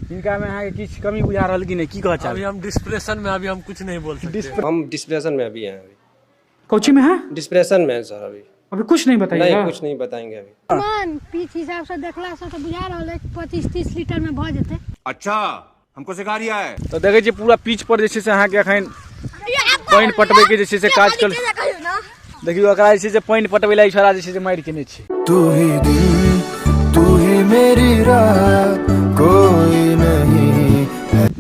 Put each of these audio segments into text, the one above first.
हिनका में अहाँके किछु कमी बुझा रहल कि नहि, की कहऽ अभी चाहबै? हम डिस्प्रेशन में, अभी हम कुछ नहीं बोल सकते। हम डिप्रेशन में अभी हैं अभी। कोची में है? डिप्रेशन में है सर अभी। अभी कुछ नहीं बताइएगा? नहीं, कुछ नहीं बताएंगे अभी। मान पीच हिसाब से देखला से तऽ बुझा रहल है 25-30 लीटर में भऽ जेतै। अच्छा, हमको सिखा रिया है। तऽ देखै छियै पूरा पिच पर जे छै से अहाँके एखन पानि पटबैके जे छै से काज चल। देखियौ, एकरा जे छै से पानि पटबै लए ई छोड़ा जे छै से मारि केने छै। तू ही दिल, तू ही मेरी राह, कोई नहीं।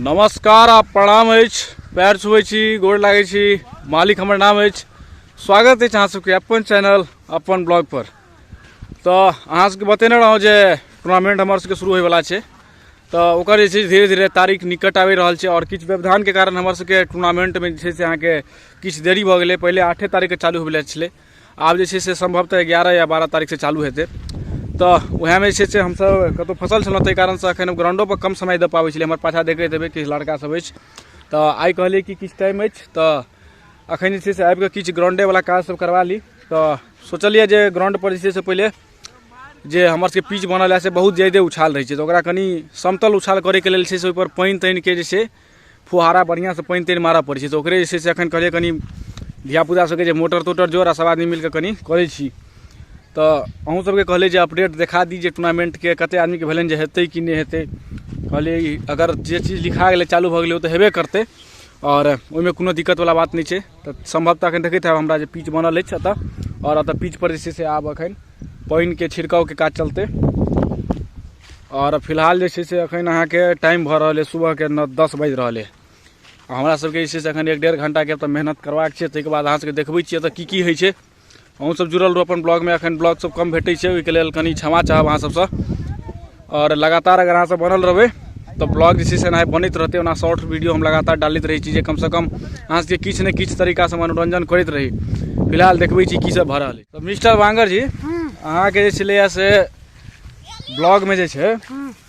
नमस्कार आ प्रणाम अछि, पैर छुबै छी, गोर लागै छी, मालिक हमर नाम अछि। स्वागत अछि अहाँ सबके अपन चैनल अपन ब्लॉग पर। तऽ अहाँ सबके बतेने रहौं जे टूर्नामेंट हमर सबके शुरू होइवला छै, तऽ ओकर जे छै धीरे धीरे तारीख निकट आबि रहल छै आओर किछु व्यवधानके कारण हमर सबके टूर्नामेंटमे जे छै से अहाँके किछु देरी भऽ गेलै। पहिले 8 तारीखके चालू होइवला छलै, आब जे छै से सम्भवतः 11 या 12 तारीखसँ चालू हेतै। तऽ उएहमे जे छै से हमसब कतहु फँसल छलहुँ, ताहि कारणसँ एखन ग्राउंडोपर कम समय दऽ पाबै छलियै। हमर पाछाँ देखैत हेबै किछु लड़का सब अछि। तऽ आइ कहलियै कि किछु टाइम अछि तऽ एखन जे छै से आबिकऽ किछु ग्राउंडेवला काज सब करबा ली। तऽ सोचलियै जे ग्राउंडपर जे छै से पहिले जे हमर सबके पिच बनल है से बहुत ज्यादे उछाल रहै छै, तऽ ओकरा कनि समतल उछाल करैके लेल छै से ओहिपर पानि तानिके जे छै फुहारा बढ़िआँसँ पानि तानि मारऽ पड़ै छै। तऽ ओकरे जे छै से एखन कहलियै कनि धियापुता सबके जे मोटर तोटर जोड़ आ सब आदमी मिलकऽ कनि करै छी। तऽ अहूँ सबके कहलियै जे अपडेट देखा दी जे टूर्नामेन्टके कते आदमीके भेलनि, जे हेतै कि नहि हेतै। कहलियै अगर जे चीज लिखा गेलै, चालू भऽ गेलै, ओ तऽ हेबे करतै आओर ओहिमे कोनो दिक्कतवला बात नहि छै। तऽ सम्भवतः एखन देखैत हैब हमरा जे पिच बनल अछि एतऽ, आओर एतऽ पिच पर जे छै से आब एखन पानिके छिड़कावके काज चलतै। आओर फिलहाल जे छै से एखन अहाँके टाइम भऽ रहल अइ सुबहके 9-10 बाजि रहल अइ। हमरा सबके जे छै से एखन 1-1.5 घंटाके एतऽ मेहनत करबाक छै। ताहिके बाद अहाँ सबके देखबै छियै एतऽ की की होइ छै। अहूँ सब जुड़ल रहू अपन ब्लॉगमे। एखन ब्लॉग सब कम भेटै छै, ओहिके लेल कनि क्षमा चाहब अहाँ सबसँ। आओर लगातार अगर अहाँ सब बनल रहबै तऽ ब्लॉग जे छै से एनाहे बनैत रहतै। ओना शॉर्ट वीडियो हम लगातार डालैत रहै छी जे कमसँ कम अहाँ सबके किछु ने किछु तरीकासँ मनोरञ्जन करैत रही। फिलहाल देखबै छी की सब भऽ रहल अछि। तऽ मिस्टर बांगर जी, अहाँके जे छलैए से ब्लॉगमे जे छै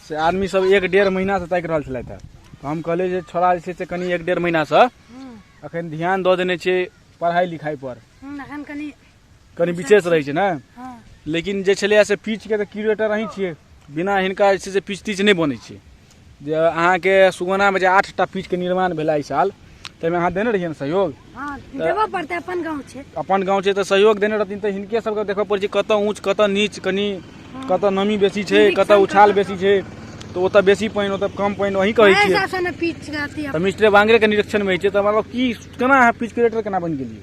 से आदमी सब 1-1.5 महीनासँ ताकि रहल छलथि। तऽ हम कहलियै जे छोड़ा जे छै से कनि 1-1.5 महीनासँ एखन ध्यान दऽ देने छै पढ़ाइ लिखाइ पर, एखन कनि कनि विशेष रहै छै ने। हँ। लेकिन जे छलैए से पीचके तऽ क्रिएटर अहीं छियै, बिना हिनका जे छै से पीच तीच नहि बनै छै। जे अहाँके सुगौनामे जे 8टा पीचके निर्माण भेलै एहि साल, ताहिमे अहाँ देने रहियै ने सहयोग? हँ, देबऽ पड़तै, अपन गाँव छै। अपन गाँव छै तऽ सहयोग देने रहथिन। तऽ हिनके सबके देखऽ पड़ै छै कतऽ ऊँच कतऽ नीच, कनि कतऽ नमी बेसी छै, कतऽ उछाल बेसी छै, तऽ ओतऽ बेसी पानि ओतऽ कम पानि, वही कहै छियै। हिसाबसँ ने पीच रहती। तऽ मिस्टर बांगरेके निरीक्षणमे होइ छै। तऽ मतलब की केना अहाँ पीच क्रिएटर केना बनि गेलियै?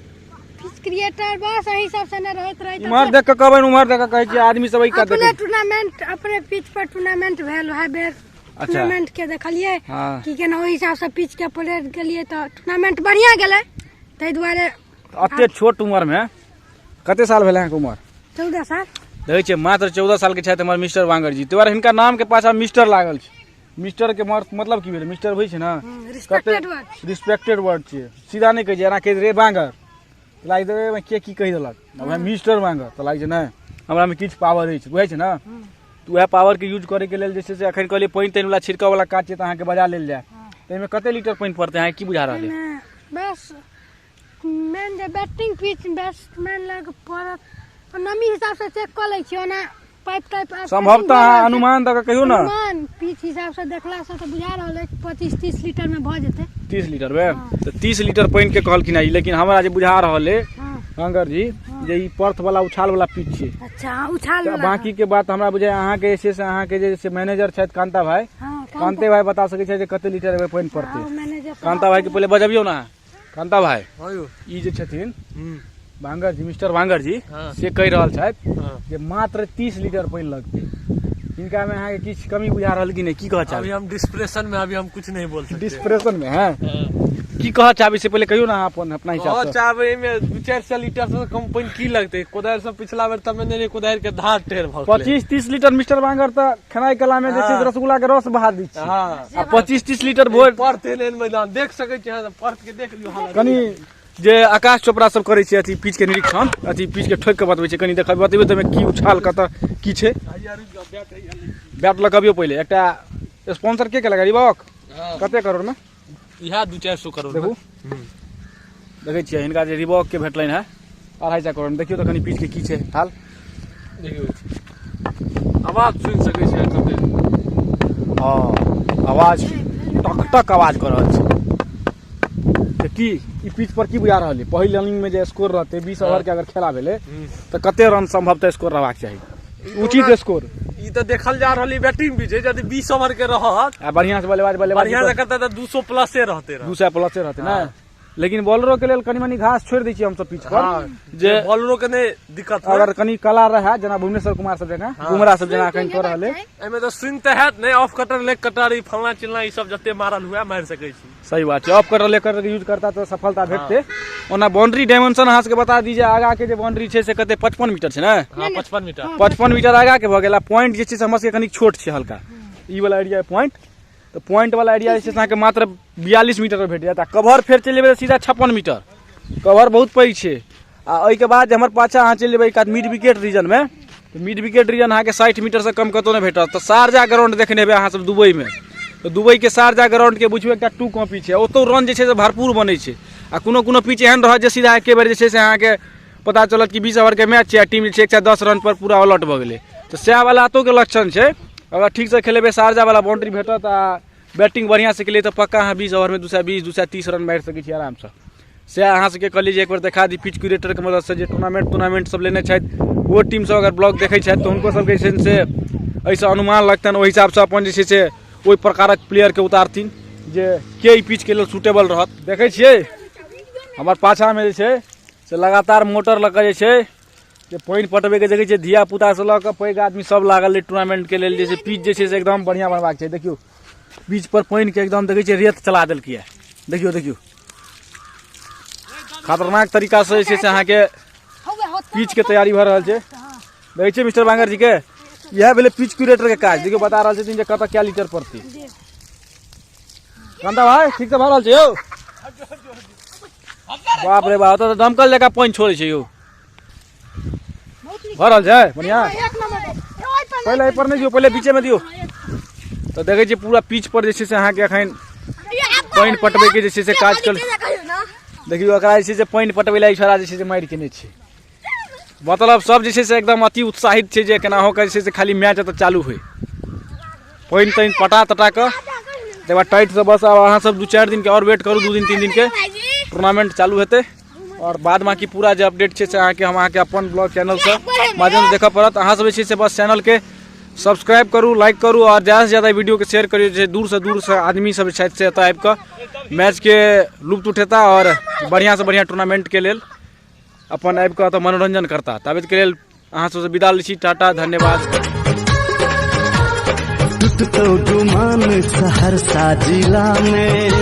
पिच क्रिएटर बस एहि सबसँ ने रहैत रहैत इम्हर देख कऽ कहबै, उम्हर देख कऽ कहै छियै, आदमी सब एहि कात अपने देखै। टूर्नामेंट, अपने पिच पर टूर्नामेंट भेल वएह बेर। अच्छा। टूर्नामेंट के देखलियै हाँ। कि केना ओहि हिसाबसँ पिच के प्लेयर गेलियै तऽ टूर्नामेंट बढ़िया गेलै, ताहि दुआरे। एते छोट उमरमे, कते साल भेल अहाँके उमर? 14 साल। देखै छियै, मात्र 14 सालके छथि हमर मिस्टर बांगर जी। ताहि दुआरे हिनका नामके पाछाँ मिस्टर लागल छै। मिस्टरके मतलब की भेलै? मिस्टर होइ छै ने रिस्पेक्टेड वर्ड। रिस्पेक्टेड वर्ड छियै। सीधा नहि कहै छै, एना कहै रे बांगर तऽ लागि देबै के की कहि देलक। वएह मिस्टर बांगर तऽ लागि छै नहि हमरामे किछु पावर अछि, बुझै छै ने? तऽ उएह पावरके यूज करैके लेल जे छै से एखन कहलियै पानि तानि वला छिड़काव वला काज छै तऽ अहाँके बजा लेल जाय। ताहिमे कते लीटर पानि पड़तै, अहाँके की बुझा रहल अइ? एहिमे बस मेन जे बैटिंग पिच बैट्समैन लग पड़त, नमी हिसाबसँ चेक कऽ लै छियै। ओना पाइप टाइप आब सम्भवतः अहाँ अनुमान दऽ कऽ कहियौ ने। अनुमान पिच हिसाबसँ देखलासँ तऽ बुझा रहल अछि 25-30 लीटरमे भऽ जेतै। 30 लीटर मे? तऽ 30 लीटर पानि के कहलखिन ई, लेकिन हमरा जे बुझा रहल अइ हँ। शंकर जी जे ई पर्थ वाला उछाल वाला पिच छै। अच्छा, हाँ, उछाल तऽ वाला। बाकी के बात हमरा बुझाय अहाँके जे छै से अहाँके जे से मैनेजर छथि कांता भाई, हँ, कांते भाई बता सकै छै जे कते लीटर एहिमे पानि पड़तै। हँ, मैनेजर से। कांता भाई के पहिले बजबियौ ने। कांता भाई, हाँ यौ। ई जे छथिन बांगर जी, मिस्टर बांगर जी, हाँ। से कहि रहल छथि हाँ। जे मात्र 30 लीटर पानि लगतै। हिनका में अहाँके किछु कमी बुझा रहल कि नहि, की कहऽ अभी चाहबै? हम डिस्प्रेशन में, अभी हम कुछ नहीं बोल सकते। डिस्प्रेशन में है? की कहऽ चाहबै से पहिले कहियौ ने अहाँ अपन अपना हिसाब कह से। चाहबै एहिमे 200-400 लीटर से कम पानि की लगतै? कोदारि से पिछला बेर तमे नहि कोदारि के धार टेढ़ भऽ गेलै। 25-30 लीटर मिस्टर बांगर तऽ खेनाइ कला में जे छै से हाँ। रसगुल्ला के रस बहा दै छै। हाँ। आ 25-30 लीटर भोर पर्थ एहन मैदान देख सकै छी अहाँ, पर्थ के देख लियौ हालत। कनि जे आकाश चोपड़ा सब करै छै अथी पिच के निरीक्षण, अथी पिच के ठोकि के बतबै छै, कनि देखबै बतेबै तऽ की उछाल कतऽ की छै। बैट लऽ कऽ अबियौ पहिले। एकटा स्पॉन्सर के केलक? रिबॉक? हाँ। कते करोड़ में? इएह 200-400 करोड़। देखू, देखै छियै हिनका जे रिबॉक के भेटलनि है 250 करोड़ में। देखियौ तऽ कनि पिच के की छै हाल। देखियौ, आवाज सुनि सकै छी अहाँ कते। हँ, आवाज टक टक आवाज कऽ रहल छै। तऽ की ई पिच पर की बुझा रहल है? पहिल इनिंग में जे स्कोर रहते, 20 ओवर के अगर खेला भेलै, तऽ कते रन संभवतः स्कोर रहबाक चाही, उचित स्कोर? ई तऽ देखल जा रहल बैटिंग पिच है, यदि 20 ओवर के रहत आ बढ़िया से बल्लेबाज बल्लेबाज बढ़िया से करते तऽ 200 प्लसे रहते रह। 200 प्लसे रहते ने। लेकिन बॉलरो के लेल कनि मनी घास छोड़ि दै छियै हमसब पिच पर, जे बॉलरो के नहि दिक्कत होय। अगर कनि कला रहै, जेना भुवनेश्वर कुमार सब जकाँ, बुमराह सब जेना एखन कऽ रहल है। एहिमे तऽ स्विंग तऽ हैत नहि, ऑफ कटर, लेग कटर, ई फलना चिलना, ई सब जते मारल हुए मारि सकै छी। सही बात छै, ऑफ कटर, लेग कटर के यूज करता तऽ सफलता भेटतै। ओना बाउंड्री डायमेंशन अहाँ सबके बता दी जे आगा के जे बाउंड्री छै से कते? 55 मीटर छै ने? हँ, 55 मीटर। 55 मीटर आगा के भऽ गेल आ पॉइंट जे छै से हमर सबके कनि छोट छै हल्का, ई वाला एरिया पॉइंट, तऽ पॉइंट वाला एरिया जे छै से अहाँके मात्र 42 मीटर पर भेट जायत आ कवर फेर चलि जेबै तऽ सीधा 56 मीटर, कवर बहुत पैघ छै। आ ओहिके बाद जे हमर पाछाँ अहाँ चलि जेबै एक मिड विकेट रीजनमे, तऽ मिड विकेट रीजन अहाँके 60 मीटरसँ कम कतहु नहि भेटत। तऽ शारजा ग्राउंड देखने हेबै अहाँ सब दुबईमे, तऽ दुबईके शारजा ग्राउंडके बुझियौ एकटा टू कॉपी छै। ओतौ रन जे छै से भरपूर बनै छै आ कोनो कोनो पिच एहन रहत जे सीधा एके बेर जे छै से अहाँके पता चलत कि 20 ओवरके मैच छै आ टीम जे छै 110 रन पर पूरा ऑल आउट भऽ गेलै। तऽ सएह वाला एतौके लक्षण छै। अगर ठीकसँ खेलेबै, शारजा वाला बाउंड्री भेटत आ बैटिंग बढ़िआँ से केलियै, तऽ पक्का अहाँ 20 ओवरमे 220, 230 रन मारि सकै छी आरामसँ। सएह अहाँ सबके कहलियै जे एक बेर देखा दी पिच क्यूरेटरके मददसँ, जे टूर्नामेंट तूर्नामेंट सब लेने छथि ओ टीम सब अगर ब्लॉग देखै छथि तऽ हुनको सबके जे छै से एहिसँ अनुमान लगतनि, ओहि हिसाबसँ अपन जे छै से ओहि प्रकारक प्लेयरके उतारथिन जे के ई पिचके लेल सुटेबल रहत। देखै छियै हमर पाछाँमे जे छै से लगातार मोटर लऽ कऽ जे छै जे पानि पटबैके देखै छियै, धिया पुतासँ लऽ कऽ पैघ आदमी सब लागल रहै टूर्नामेंटके लेल, जे छै पिच जे छै से एकदम बढ़िआँ बनबाक छै। देखियौ पिच पर पानिके एकदम देखै छियै रेत चला देलकै। देखियौ देखियौ, खतरनाक तरीकासँ जे छै से अहाँके पिचके तैयारी भऽ रहल छै। देखै छियै मिस्टर बांगर जी के, इएह भेलै पिच क्यूरेटरके काज। देखियौ बता रहल छथिन जे कतऽ कए लीटर पड़तै। कांता भाई, ठीक से भऽ रहल छै यौ? बाप रे बाप, ओतऽ तऽ दमकल जकाँ पानि छोड़ै छै यौ। भऽ रहल छै बढ़िआँ। पहिले एहि पर नहि दियौ, पहिले बीचेमे दियौ। तऽ देखै छियै पूरा पिच पर जे छै से अहाँके एखन पानि पटबैके जे छै से काज चल। देखियौ एकरा जे छै से पानि पटबै लए ई छोड़ा जे छै से मारि केने छै। मतलब सब जे छै से एकदम अति उत्साहित छै जे केनाहो कऽ जे छै से खाली मैच एतऽ चालू होइ, पानि तानि पटा तटा कऽ तकर बाद टाइटसँ। बस आब अहाँ सब 2-4 दिनके आओर वेट करू, 2 दिन 3 दिनके टूर्नामेंट चालू हेतै आओर बाद बाकी पूरा जे अपडेट छै से अहाँके हम अहाँके अपन ब्लॉग चैनलसँ माध्यमसँ देखऽ पड़त। अहाँ सब जे छै से बस चैनलके सब्सक्राइब करू, लाइक करू आओर ज्यादासँ ज्यादा वीडियोके शेयर करियौ, जे दूरसँ दूरसँ आदमी सब छथि से एतऽ आबि कऽ मैचके लुत्फ उठेता आओर बढ़िआँसँ बढ़िआँ टूर्नामेंटके लेल अपन आबि कऽ एतऽ मनोरञ्जन करता। ताबतके लेल अहाँ सबसँ विदा लै छी, टाटा, धन्यवाद। टूटतो गुमान सहरसा जिला में।